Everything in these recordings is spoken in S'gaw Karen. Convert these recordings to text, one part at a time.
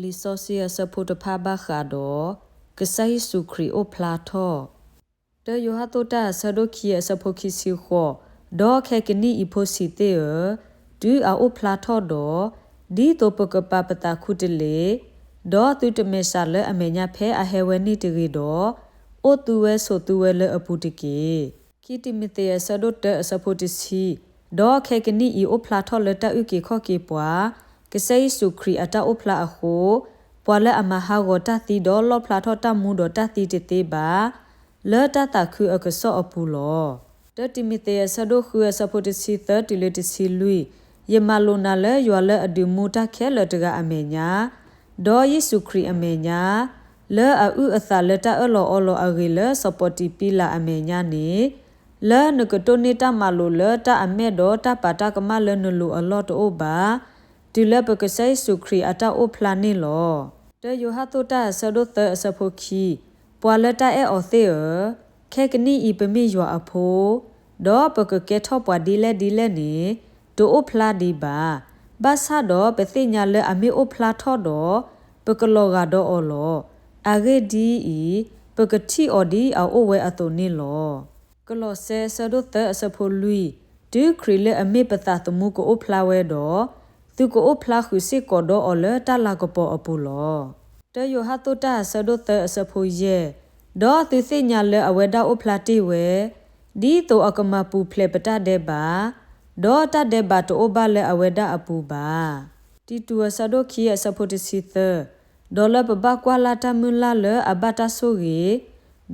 လံာ်စီဆှံအဆၢဖိတဖၣ်ဘၣ်ဃးဒီး ကစၢ်ယ့ၣ်ၡူးခရံာ်အိၣ်ဖျါထီၣ် တၢယိၤဟၣ်အဆၢဒိၣ်ခံအဆၢဖိခံဆံဃိး, ဒီးခဲကနံၣ်အံၤဖိဆံးသ့ၣ်ဧၢ, တုၤအအိၣ်ဖျါထီၣ်ဒီး, ဒ်သိးပကပာ်ပသးခူတလ့ၢ်, ဒီးသုတမဲာ်ဆှးလၢအမဲာ်ညါဖဲအဟဲဝဲန့ၣ်တဂ့ၤဒီး, အိၣ်သုဝဲဆိးသုဝဲလၢအပူၤတက့ၢ်. ခံတံၤမသ့းအဆၢဒိၣ်တၢအဆၢဖိတဆံ, ဒီးခဲကနံၣ်အံၤအိၣ်ဖျါထီၣ်လၢတၢ်အုၣ်က့ၤခီၣ်က့ၤပှၤ, ကစၢ်ယ့ၣ်ၡူးခရံာ်အတၢ်အိၣ်ဖျါအဃိ, ပှၤလၢအမၤဟးဂီၤတၢ်သံဒီးလီၣ်ဖျါထီၣ်တၢ်မူဒီးတၢ်သံတသ့ဘၣ်, လၢတၢ်သးခုအကစီၣ်အပူၤလီၤ. တၢတံၤမသ့းအဆၢဒိၣ်ဃုအဆၢဖိတဆံသၢတုၤလၢတဆံလွံၢ်, ယမၤလိာ်နၤလၢယွၤလၢအဒုးမူတၢ်ခဲလၢာ်တဂၤအမဲာ်ညါ, ဒီးယ့ၣ်ၡူးခရံာ်အမဲာ်ညါ, လၢအအုၣ်အသးလၢတၢ်အၢၣ်လီၤအီလီၤအဂ့ၢ်လၢစီၤပီးတံးပံလးအမဲာ်ညါန့ၣ်, လၢနကတိၢ်န့ၢ်တၢ်မၤလိာ်လၢတၢ်အမဲၢ်ဒီးတၢ်ပာ်တၢ်ကမၣ်လၢနလိၤအလီၢ်တအိၣ်ဘၣ်, တုၤလၢပကစၢ်ယ့ၣ်ၡူးခရံာ်အတၢ်အိၣ်ဖျါန့ၣ်လီၤ. တၢယိၤဟၣ်အဆၢဒိၣ်သၢအဆၢဖိခံ, ပှၤလၢတၢ်အဲၣ်အီၤသ့ၣ်ဧၢ, ခဲကနံၣ်အံၤပမ့ၢ်ယွၤအဖိ, ဒီးပကကဲထီၣ်ပှၤဒ်လဲၣ်ဒ်လဲၣ်န့ၣ်, တအိၣ်ဖျါဒံးဘၣ်. ဘၣ်ဆၣ်ဒီးပသ့ၣ်ညါလၢအမ့ၢ်အိၣ်ဖျါထီၣ်ဒီး, ပကလီၤဂာ်ဒီးအီၤလီၤ. အဂ့ၢ်ဒ်အံၤ, ပကထံၣ်အီၤဒ်အအိၣ်ဝဲအသိးန့ၣ်လီၤ. ကလီးစဲအဆၢဒိၣ်သၢအဆၢဖိလွံၢ်, တုၤခရံာ်လၢအမ့ၢ်ပသးသမူကအိၣ်ဖျါဝဲဒီး, သုကအိၣ်ဖျါဃုာ်စ့ၢ်ကီးဒီးအီၤလၢတၢ်လၤကပီၤအပူၤလီၤ. တၢယိၤဟၣ်အဆၢဒိၣ်သၢအဆၢဖိယဲၢ်, ဒီးသုသ့ၣ်ညါလၢအဝဲဒၣ်အိၣ်ဖျါတ့ၢ်ဝဲ, ဒ်သိးအကမၤပူၤဖျဲးပတၢ်ဒဲးဘး, ဒီးတၢ်ဒဲးဘးတအိၣ်ဘၣ်လၢအဝဲဒၣ်အပူၤဘၣ်. တံတူးအဆၢဒိၣ်ခံအဆၢဖိတဆံသၢ, ဒီးလၢပဘၣ်ကွၢ်လၢ်တၢ်မုၢ်လၢ်လၢအဘၣ်တၢ်ဆိၣ်ဂ့ၤ,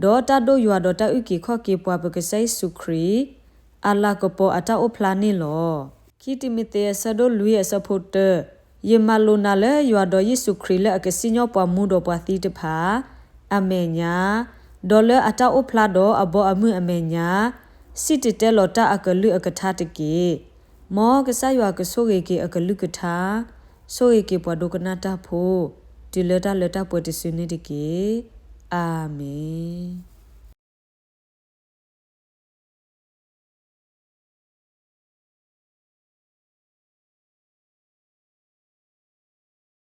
ဒီးတၢ်ဒိၣ်ယွၤဒီးတၢ်အုၣ်က့ၤခီၣ်က့ၤပှၤပကစၢ်ယ့ၣ်ၡူးခရံာ်, အလၤကပီၤအတၢ်အိၣ်ဖျါန့ၣ်လီၤ. ခံတံၤမသ့းအဆၢဒိၣ်လွံၢ်အဆၢဖိတၢ, ယမၤလိာ်နၤလၢယွၤဒီးယ့ၣ်ၡူးခရံာ်လၢအကစံၣ်ညီၣ်ပှၤမူဒီးပှၤသံတဖၣ်, အမဲာ်ညါ, ဒီးလၢအတၢ်အိၣ်ဖျါဒီးအဘီအမုၢ်အမဲာ်ညါ, စံၣ်တဲၤတဲလီၤတၢ်အကလုၢ်အကထါတက့ၢ်. မ်ကစၢ်ယွၤကဆိၣ်ဂ့ၤက့ၤအကလုၢ်ကထါ, ဆိၣ်ဂ့ၤက့ၤပှၤဒိကနၣ်တၢ်ဖိ, တုၤလၢတၢ်လၢတၢ်ပှဲၤတစုန့ၣ်တက့ၢ်. အၤမ့ၣ်.